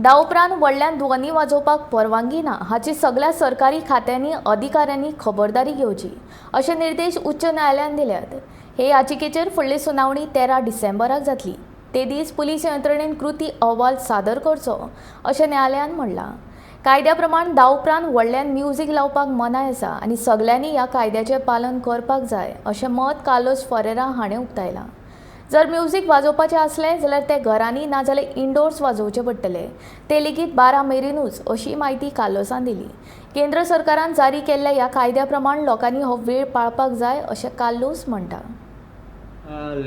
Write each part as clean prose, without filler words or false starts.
धा उपरांत व्हडल्यान ध्वनी वाजोवपाक परवानगी ना हाची सगल्या सरकारी खात्यांनी, अधिकाऱ्यांनी खबरदारी घेवची अशे निर्देश उच्च न्यायालयान दिल्यात. हे याचिकेचेर फुडली सुनावणी 13 डिसेंबराक जातली. ते दीस पुलीस यंत्रणेन कृती अहवाल सादर करचो अशें न्यायालयान म्हणलां. कायद्या प्रमाण 10 उपरांत व्हडल्यान म्युझीक लावपाक मनाय आसा आनी सगल्यांनी ह्या कायद्याचें पालन करपाक जाय अशें मत कार्लोस फरेरा हाणें उक्तायलां. जर म्युझीक वाजोवपाचें आसलें जाल्यार तें घरांनी ना जाल्यार इंडोर्स वाजोवचें पडटलें, ते लेगीत 12 मेरेनूच अशी म्हायती कार्लोसान दिली. केंद्र सरकारान जारी केल्ल्या ह्या कायद्या प्रमाण लोकांनी हो वेळ पाळपाक जाय अशें कार्लोस म्हणटा.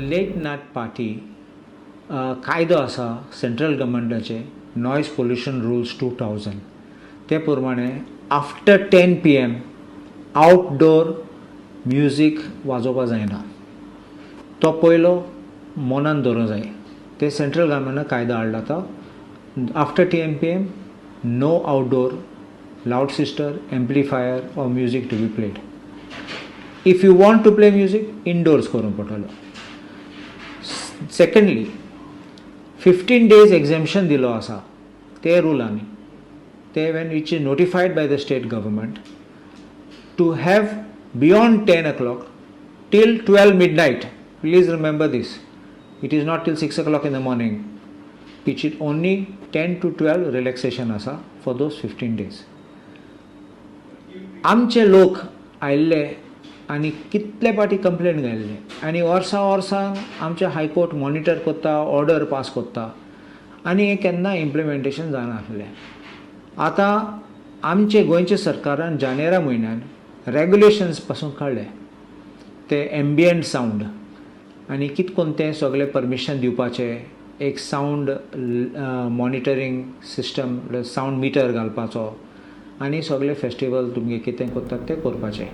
लेट नायट पार्टी कायदो आसा सेंट्रल गव्हर्मेंटाचे, नॉयज पोल्युशन रुल्स 2000, ते प्रमाणे आफ्टर 10 PM outdoor music वाजोवपा जायना. तो पयलो मनान दवरूंक जाय. ते सेंट्रल गव्हर्मेंटान कायदो हाडला तो after 10 PM no outdoor loud sister, amplifier or music to be played. If you want to play music, indoors करूंक पडटलो. सेकंडली, 15 डेज एक्झेम्पशन दिलो आसा ते रुलांनी, ते when which is notified by the state government to have beyond 10 o'clock till 12 midnight. Please remember this, it is not till 6 o'clock in the morning. It is only 10 to 12 relaxation आसा for those 15 days. आमचे लोक आयिल्ले आनी कितले पाटी complain घायल्ले आनी वर्सां वर्सां आमचे हायकोर्ट मॉनिटर करता, ऑर्डर पास करता आनी हें केन्ना इम्प्लिमेंटेशन जायनासलें. आतां आमचे गोंयच्या सरकारान जानेरा म्हयन्यान रेगुलेशन्स पासून काडले ते एम्बियंट सावंड आनी कित कोन्न तें सगळें परमिशन दिवपाचें, एक sound monitoring system, sound meter घालपाचो आनी सगळे फेस्टिवल तुमगे कितें करतात तें करपाचें.